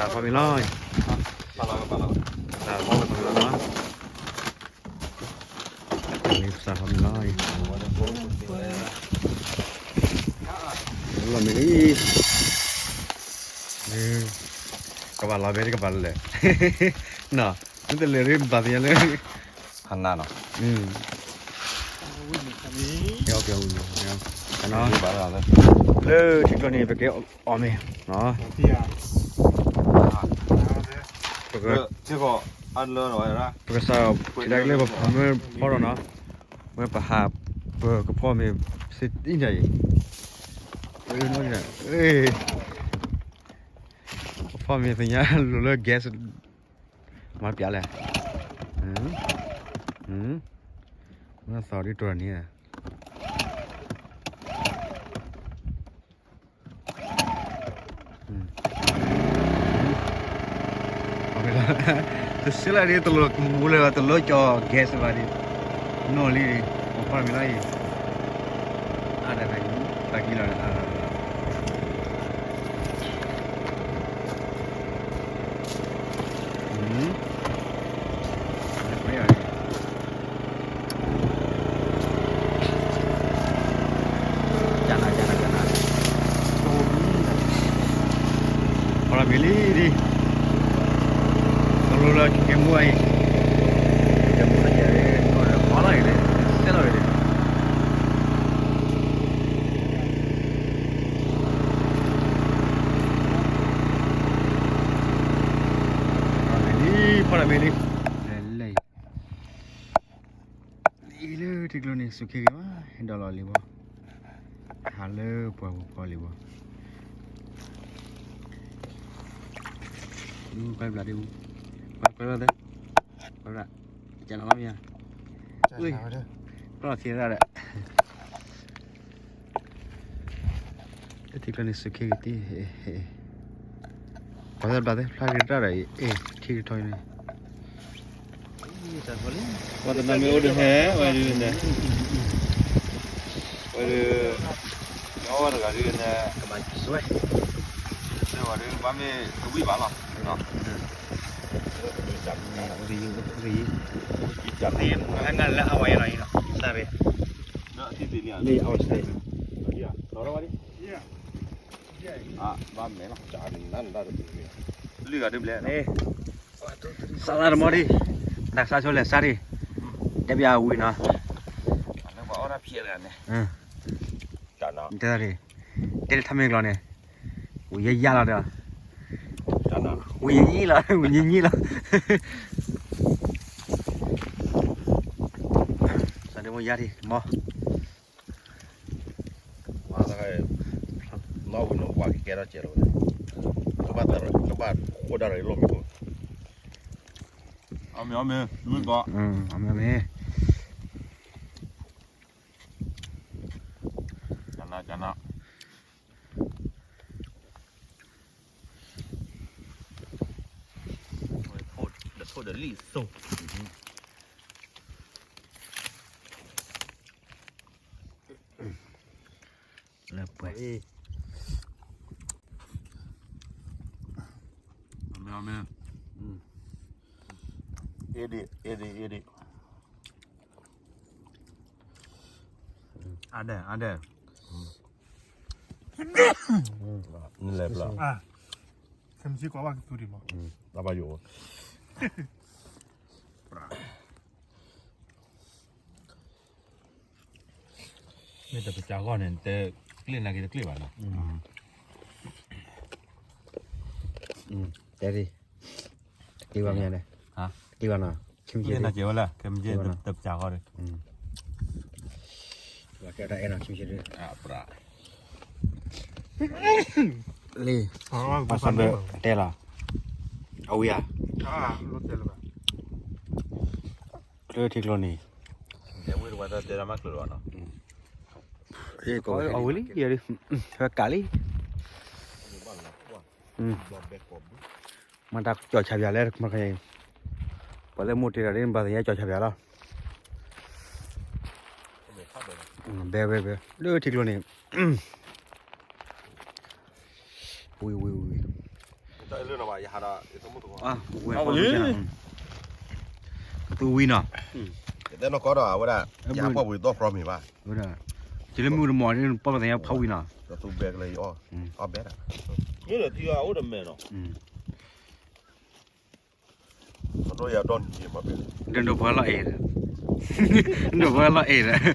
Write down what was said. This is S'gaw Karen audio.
ပစးဖီမ့ၤလီၤ, ပစးဖီမ့ၤလီၤ, ပစးဖီမ့ၤလီၤ, လီၤမ့ၤလံ, ကဘၣ်လီၤဘဲတကဘၣ်လဲၣ်, နီၤ, မ့ၢ်တလဲၤဒ်ဘၣ်သ့ၣ်ညါလၢ ဖးနါနီၤ, ကဲ ကဲ လၢထံကျိန့ၣ် ပကဲအီၣ်မ့ၤ, ပက ပကစးထီၣ်ဖံးတၢ်ကလၢပဖးမၢဖီဒီးနီၤ, ဝဲပဟး ပကဖီမ့ၤ စ့တံၢ်ညါအံၤ, ဖီမ့ၤသ့ၣ်ညါလိၤလၢ gas မၤပျးလဲၣ်, မ့ၢ်သီဒ်တိၢ်န့ၣ် တစဲးလၢဒ်တလိၣ်ကမူလၢၤဘၣ် တလိၣ်ကၠီ gas ဘၣ်ဒ်, နီၢ်လံဒ်, ပဖီမ့ၤလီၤအံၤ, အါဒၣ်တၢ်ကံလီၤန့ၣ်, ကနၤ ကနၤ ကနၤ, ဖီမ့ၤလံဒ်, တလိၣ်လၢကဲမူအံၤ, ကဲမူလၢကဲ, ဖီလီၤအံၤဒ်, စဲးလီၤအံၤဒ် ဖီမ့ၤလံ, ဖီမ့ၤလံ, လဲၤလဲၤ, အံၤလၢထံကျိန့ၣ် စူးခ့ဂ့ၤမး ဟဲဒီးလီၤလံဘီ, ဟးလၢပှၢ်ပူၤဖီလံဘီ, ကွၢ်ဘျးဒ်, ကွၢ်ဘျး, ကွၢ်ဘျး, ကနၤလီၤမ့ၢ်ဧါ, ကွၢ်ထံရၣ်ဒီး ထံကျိန့ၣ် စူးခ့ဂ့ၤတ့ၢ်, ပှၤသ့ၣ်ဘျးသ့ၣ်ဖျါဂ့ၤတၢ်ဒီး အ့ၣ် ထံကထီန့ၣ်, ပှၤတနီၤမ့ၢ်အိၣ်ဒုးဟဲဝဲဒုးန့ၣ်, ဝဲဒုး, ညီဝဲတဂၤဒုးန့ၣ်, ကဘၣ်စွဲ, ဝဲဒုးဘၣ်မ့ၢ်တဝံၣ်ဘၣ်လီၤ, အိၣ်တယံၤ, အိၣ်တယံၤ, အိၣ်တယံၤ, မ့ၢ်ဟဲငါလၢအဝဲယဲလီၤအံၤလီၤ စၢ်ရ့, လၢအဝဲစၢ်ရ့, ဘၣ်မဲာ်လီၤ, လွံၢ်ဂၤဒုးဘျဲၣ်, စးလၢတမီၤဒံး, နကစးဆိလဲၣ်စးဒံး, တဲပယဝံၤနီၤ, လၢပှၤအီၣ်တၢ်ဖျဲးတဂၤန့ၣ်, တဲ, တဲထါမ့ၢ်ကျီန့ၣ်, ဝံၤယဲယါလီၤဒီး, ဝံၤယဲညံလီၤ, ဝံၤယဲညံလီၤ, စးဒံးမီၤယါဒံးမီၤ နီၢ်ဝံၤနီၢ်ပှၤကကဲထီၣ်စဲးလီၤ, ကဘၣ်ဃိဒၣ်ရၤလီၢ်မ့ၢ်, အီၣ်မ့ၤအီၣ်မ့ၤ, အီၣ်မ့ၤ, ကနၤကနၤ, ထိၣ်ဒီးလံာ်သိ, လၢပှဲၤ, အီၣ်မ့ၤအီၣ်မ့ၤ, အ့ၣ်ဒံး အ့ၣ်ဒံး အ့ၣ်ဒံး, အါဒဲး အါဒဲး, နလဲၤဘျီ, ခဲမုၢ်ဆ့ၣ်ကွၢ်ဘၣ်ကသူဒံးမး, တၢ်ဘၣ်ယိၣ်, မ့ၢ်တပစးဂီၢ်န့ၣ် တကျ့ၣ်နာ်က့တကျ့ၣ်ဘၣ်နီၤ, တဲဒံး, တက့ၢ်ဘၣ်မ့ၢ်န့ၣ်, တက့ၢ်ဘၣ်နီၤ, ခဲမုၢ်ဆ့ၣ်, နာ်က့ဝဲလၢ ခဲမုၢ်ဆ့ၣ်တပစးဂီၢ်ဒီး, ပှၤကဲတၢ်အဲၣ်နီၤ ခဲမုၢ်ဆ့ၣ်ဒီး, လံ, ပှၤစးဘၢတဲလီၤ, အဝံၤဧါ, လၢထံကျိန့ၣ်, တဲဝဲတဝဲတဲတဲလီၤမးကျိၤလီၤနီၤ, အဝံၤလံ, ဝဲကးလံ, မ့ၢ်တၢ်ကၠီၣ်ဆၣ်ပၠးလဲၣ်, ပှၤလၢမိၢ်တ့ၢ်ဒီးဒ်န့ၣ် ဘၣ်သ့ၣ်ညါကၠီၣ်ဆၣ်ပၠးလီၤ, ဘဲဝဲဘဲ လၢထံကျိန့ၣ်, ဝံၤဝံၤဝံၤ, ဝဲ, ကသူဝံၤနီၤ, တဲနီၢ်ကီဒီး အဝဲဒၣ်, ယဟးဖီၣ်ပူၤဒီးသီခီမ့ၢ်ဘၣ်, တုၤလၢမုၢ်ကမီၤ ပီၢ်ပသးညါဖီၣ်ဝံၤနီၤ, မ့ၢ်ဒီးထံဂၤအိၣ်ဒီးမဲာ်နီၤ, ဒိၣ်ဒိၣ်ပှၤလီၤအဲၣ်ဒီး, ဒိၣ်ပှၤလီၤအဲၣ်ဒီး